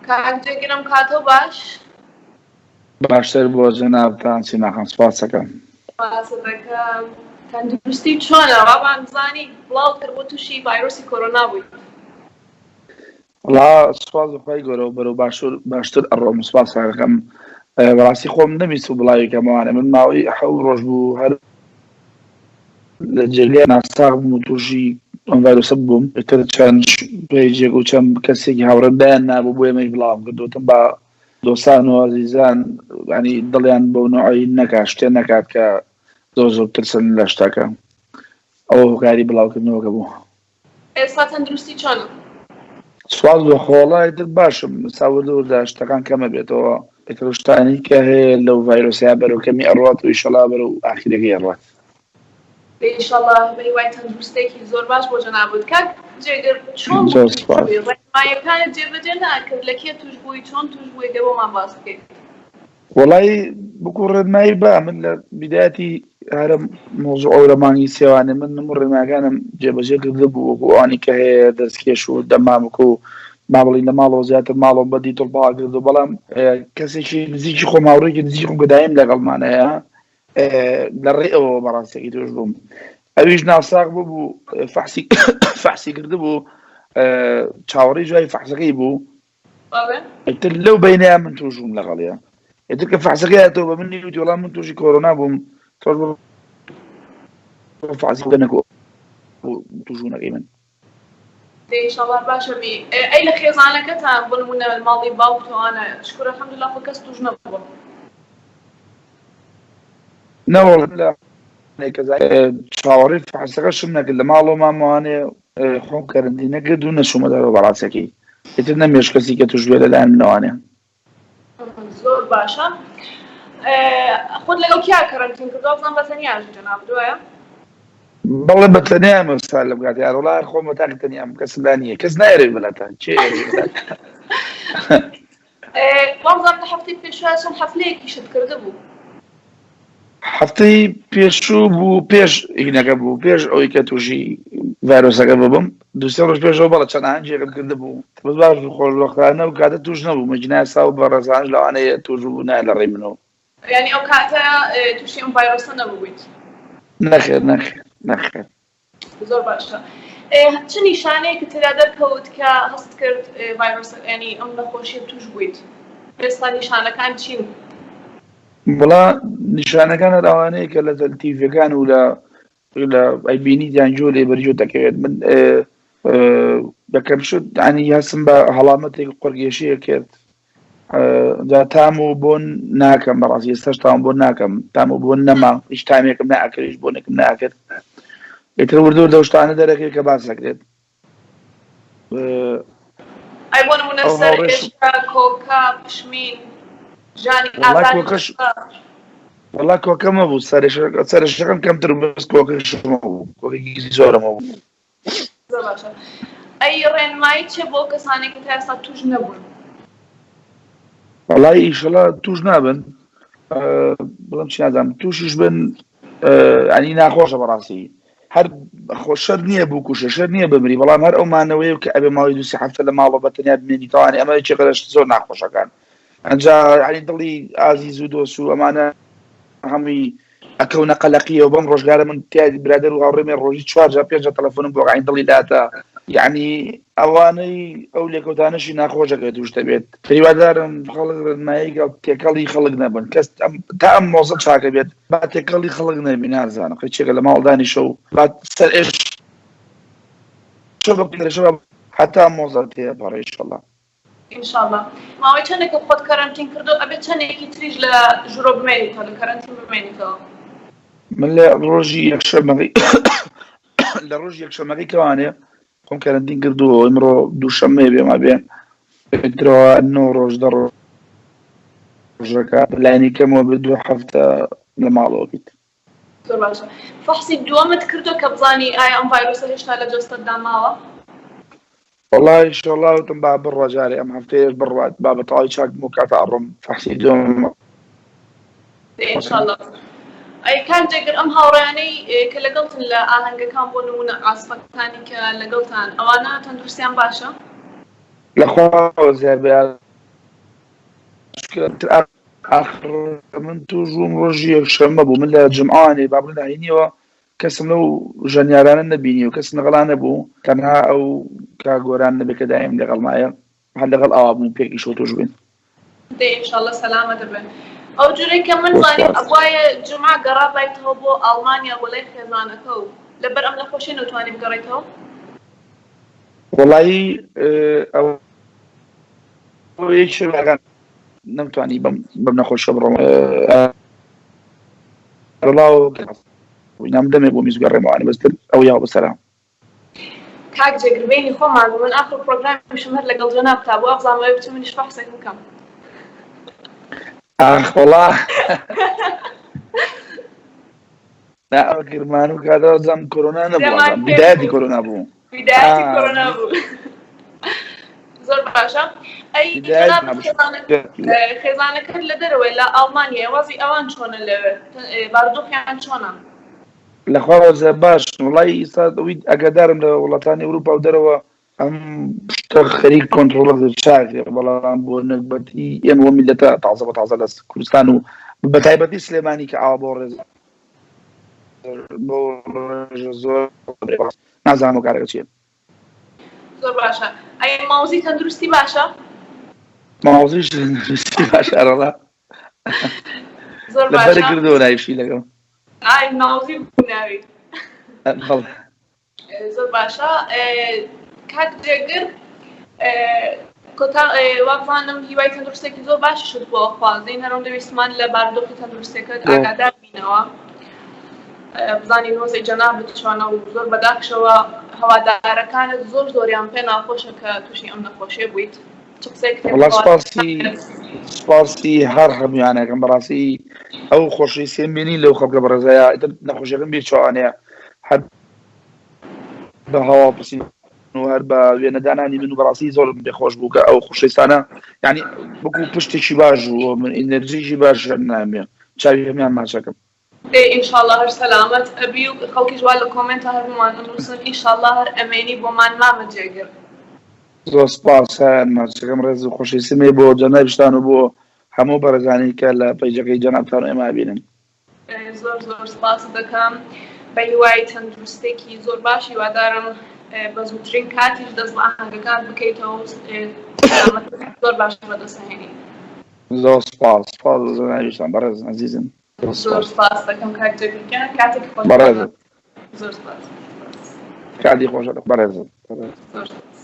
کاک جێگر ئەم کاتەو باش. باشتر بۆ جەنابتان سیما خان سوپاس ئەکەم. سوپاست دەکەم. تەندروستی چۆنە؟ وابان زانی بڵاو کرد بۆ تووشی ڤایرۆسی کۆرۆنا بوویت. وەڵا سوپاس بۆ خوای گەورە بەرەو باشور باشتر ئەڕۆم سوپاس ئەکەم بەڕاستی خۆم نەویست و بڵاوی کەمەوانێ من ماوەی حەو ڕۆژ بوو هەر لە جێگای ناساغ بووم و تووشی ئەم ڤایرۆسە بووم ئیتر چەند پەیجێک و چەند کەسێکی هاوڕێم دایان نابوو بۆ ئێمەش بڵاوم کرد وتم با دۆستان و ئازیزان ینی دڵیان بەو نوعی نەکات شتێ نەکات کە زۆر زۆر ترسن لە شتەکە ئەوە هۆکاری بڵاوکردنەوەکە بوو. ئێستا تەندروستی چۆنە؟ سوپاس بۆ خوا وەڵا ئیتر باشم ئێستا وردە وردە شتەکان کەمە بێتەوە ئیتر شتانی کە هەیە لەو ڤایرۆسەیە بەرەو کەمی ئەڕوات و ئیشەڵا بەرەو ئاخیرەکەی ئەڕوات. ئیشەڵا بە هیوای تەندروستێکی زۆر باش بۆ جەنابت کاک جێگر چۆن بوو زۆر توش سوپاس. بووی ڕێنماییەکانت جێبەجێ ناکرد لە کێ توش بووی چۆن توش بووی گەر بۆمان باس بکەیت. وەڵای بکو ڕێنمایی با من لە بیدایەتی هەرە مۆزوع ئەو لە مانگی سێوانێ من هەموو ڕێنماکانم جێبەجێ کردبوو وەکو ئەوانی کە هەیە دەستکێش و دەمامک و با بڵین لە ماڵەوە زیاتر ماڵەوە بە دیتۆڵ پاک کردو بەڵام کەسێکی نزیکی خۆم هاوڕێکی نزیکی خۆم کە دایم لەگەڵمانەیە لە ڕێ ئەوەوە بەڕاستەکەی توش بووم ئەویش ناساغ بوو فەحسی فەحسی کردبوو چاوەڕێی جوای فەحسەکەی بوو ئیتر لەو بەینەیا من توش بووم لەگەڵیا ئیتر کە فەحسەکەی هاتەوە بە منی وتی وەڵا من تووشی کۆرۆنا بووم تۆش بڕۆ فەحسی بکە نەکو تووشبوونەکەی من. دەی ئینشاڵڵا باشە بی ئەی لە خێزانەکەتان بۆ نموونە ماڵی باوکت و ئەوانە شکور الحمدللە خۆ کەس تووش نەبووە؟ نەوەڵا لە چاوەڕێی فەحسەکەشم نەکرد لە ماڵەوە مامەوانێ خۆم کەرەنتینە کرد و نەچوومە دەرەوە بەڕاستەکەی ئیتر نەمێش کەسی کە توش بێ لەلایەن منەوانێ. زۆر باشە خۆت لەگەڵ کیا کەرەنتین کردووە بزانم بە تەنیاژی جەنابت وایە؟ بەڵێ بە تەنیام ئێستا لەم کاتە یار وەڵا هەر خۆم بە تاقی تەنیام کەسم لا نییە کەس نایەوێ بلاتان کێ ئەیەوێ بلاتان؟ وابزانم لە هەفتەی پێشوە چەند حەفلەیەکیشت کردبوو. هەفتەی پێشوو بوو پێش هینەکە بوو پێش ئەوەی کە تووشی ڤایرۆسەکە ببم دوسێ ڕۆژ پێشەوە بەڵە چەند ئاهەنگێکم کردبوو بەس باش بوو خۆشبەختانە و کاتە تووش نەبوو مەجنا سا و بەڕێزانش لەوانەیە تووش بوو نایە لە ڕێی منەوە. یانی ئەو کاتە تووشی ئەم ڤایرۆسە نەبوویت؟ نەخێر نەخێر نەخێر. زۆر باشە چ نیشانەیەکت تێدا دەرکەوت کە هەست کرد ڤایرۆسە ینی ئەم نەخۆشیە توش بوویت ئێستا نیشانەکان چین؟ وەڵا نیشانەکان هەر ئەوانەیە کە لە تیڤەکان و لە لە ئەیبینی یان گوێ لێ بەرگوێ دەکەوێت من یەکەم شت ینی هەستم بە هەڵامەتێک قڕگێشەیە کرد جا تام و بۆن ناکەم بەڕاستی ئێستاش تام بۆن ناکەم تام و بۆن نەما هیچ تامێکم ناکرد هیچ بۆنێکم ناکرد ئیتر وردە وردە شتانە دەرەکرێت کە باس دەکرێت ئەی بۆ نمونە ئەو سەر هاوڕێش ئێشە کۆکە پشمین ژانی وەڵا ئازاری کۆکەش جەستە وەڵا کۆکەمە بوو سەرێشەکەم کەمتر بوو، بەس کۆکەشم هەبوو کۆکەیەکی زۆرم هەبوو زۆر باشە ئەی ڕێنمایی چیە بۆ ئەو کەسانەی کە تا ئێستا توش نەبوون؟ وەڵای ئیشەڵا توش نابن بڵم چی نازانم تووشیش بن ئەنی ناخۆشە بەڕاستی هەر خۆشەر نییە بکوشە شەر نییە بمری بەڵام هەر ئەو مانەوەی کە ئەبێ ماوەی دوسی هەفتە لە ماڵەوە بە تەنیا بمێنی تاوانی ئەمە یەکێکە لە شتە زۆر ناخۆشەکان ئەنجا یعنی دڵی ئازیز و دۆست و ئەمانە هەمووی ئەکەونە قەلەقیەوە بەم ڕۆژگارە من تیادی برادەر و هاوڕێ مێ ڕۆژی چوار جار پێنج جار تەلەفۆنم بۆ عین دڵی لاتە یعنی ئەوانەی ئەو لێکەوتانەشی ناخۆشەکە توش دەبێت هیوادارم خەڵک ڕێنمایی گەڵ تێکەڵی خەڵک نەبن کەس تا ئەم مۆزە چاکە بێت با تێکەڵی خەڵک نەبی نازانم قەیچێکە لە ماڵ دانیشە و با سەر ئێش حتا مۆزە تێپەڕێ ئیشەڵا ان شاءاللە ماوەی چەندێکە خۆت کەرەنتین کردو ئەبێت چەندێکی تریش لە ژورۆ بمێنیتەوە لە کەرەنتین بمێنیتەوە؟ من لە ڕۆژی یەکشەمەکەی لە ڕۆژی یەکشەمەکەی کەوانێ خۆم کەرەنتین کردووە ئمڕۆ دووشەممەیە بێما بێ درەوە نۆ ڕۆژ دە ڕۆژەکە لانی کەمەوە بێ دوو هەفتە لە ماڵەوە بیت. زۆر باشە فەحسی دووەمت کردووە کە بزانی ئایا ئەم ڤایرۆسە هێشتا لە جەستەتدا ماوە؟ وەڵا ئیشەڵا وتم با بڕوا جارێ ئەم هەفتەیەش بڕوات با بە تەواوی چاک بم و کاتە ئەڕۆم فەحسی دووەم دەی ئینشەڵا. ئەی کاک جێگر ئەم هاوڕێیانەی کە لەگەڵتن لە ئاهەنگەکان بۆ نموونە عاسفەکانی کە لەگەڵتان ئەوانە تەندروستیان باشە؟ لە خواوە زیاد بێ ئاخر من توش بووم ڕۆژی یەکشەممە بوو من لە جمعانێ با بڵێن لە هەینیەوە کەسم لەو ژەنیارانە نەبینی و کەسم لەگەڵا نەبوو تەنها ئەو کاک گۆران نەبێ کە دایم لەگەڵمایە هەر لەگەڵ ئەوا بووم پێکیشەوە توش بووین. دەی ئینشاڵڵە سەلامەت بن. ئەو جورەی کە من زانیم ئەبوایە جومعە گەڕابایتەوە بۆ ئاڵمانیا بۆ لای خێزانەکە و لەبەر ئەم نەخۆشیە نەوتوانی بگەڕێیتەوە؟ وەڵایی ئەوە یەکێک نەمتوانی بەم بەم نەخۆشیە بڕۆم وەڵا نام دەمێ بۆ میزگەڕێمەوانی بەستر ئەو یاوە بەسەرا. کاک جێگر بەینی خۆمان بوو من ئاخر پرۆگرامیشم هەر لەگەڵ جەنابتا بوو وابزانم ئەوێ بچم منیش فەحسێک بکەم. ئاخ وەڵا نا ئەوە کرمان و کاتەوە زەم کۆرۆنا نەبوو بدایەتی کۆرۆنا بوو بدایەتی کۆرۆنا بوو زۆر باشە ئەی خێزانەکەت لە دەرەوەی لە ئەڵمانیا وازی ئەوان چۆنە لەوێ بارودۆخیان چۆنە؟ لەخوا ڕازی باشن وڵی ئیستا ئەوی ئەگەدارم لە وڵاتانی ئەوروپا و دەرەوە ئەم شتە خەریک کۆنتڕۆڵ چاکێ بەڵام بۆ نەگبەتی ئێمە وە میلەتە تازە بە تازە لە کوردستان و بە تایبەتی سلێمانی کە ئاوا بۆ ڕێز بۆ ڕێژە زۆر نازانم کارەکە چییە. زۆر باشە ئەی ماوزی تەندروستی باشە؟ ماوزیش تەندروستی باشە ئەرەڵا زۆر لەبەر باشە کردەوە ناویشی لەگەڵ ئای ماوزی بوو ناوی بەڵێ زۆر باشە کاک جێگر کۆتا وابزانم هیوای تەندروستێکی زۆر باشیشت بۆ ئەخوازین هەرم دەویستمان لە بارودۆخی تەندروستەکەت ئاگادار بینەوە بزانین وەزعی جەنابت چۆنە و زۆر بەداخشەوە هەوادارەکانت زۆر زۆریان پێ ناخۆشە کە تووشی ئەم نەخۆشیە بوویت چ قسەیەک وەڵا سپاسی سپاسی هەر هەمویانەکەم بەڕاستی ئەو خۆشەویستیم بینی لەو خەڵکە بەڕێزەیە ئیتر نەخۆشیەکەم بیر چاوانەیە هەر بە هەواڵ پرسین و هەر بە وێنەدانانی من و بەڕاستی زۆر پێخۆش بوو کە ئەو خۆشەویستانە یعنی وەکو پشتێکی باش و من ئینەرژیی باش نامێ چاوی هەمیان ماچەکەم. دەی ئینشاڵڵا هەر سەلامەت ئەبی و خەڵکیش وا لە کۆمێنتا هەر بۆمان ئەنووسن ئینشاڵڵا هەر ئەمێنی بۆمان مامە جێگر. زۆر سپاس هەیان ماچەکەم ڕێز و خۆشەویستیم هەیە بۆ جەنابیشتان و بۆ هەموو بەڕێزانی کە لە پەیجەکەی جەنابتان و ئێمە ئەبینن. زۆر زۆر سپاست دەکەم بەهیوای تەندروستێکی زۆر باش هیوادارم بە زووترین کاتیش دەست بە ئاهەنگەکان بکەیتەوە زۆر باش بەدەستهێنی. زۆر سپاس سپاس جەنابیشتان بەڕێز ئەزیزم. زۆر سپاس دەکەم کاک جێگر گیان کاتێکی خۆش بەڕێزت زۆر سپاس کاتی خۆش بەڕێزت زۆر سپاس.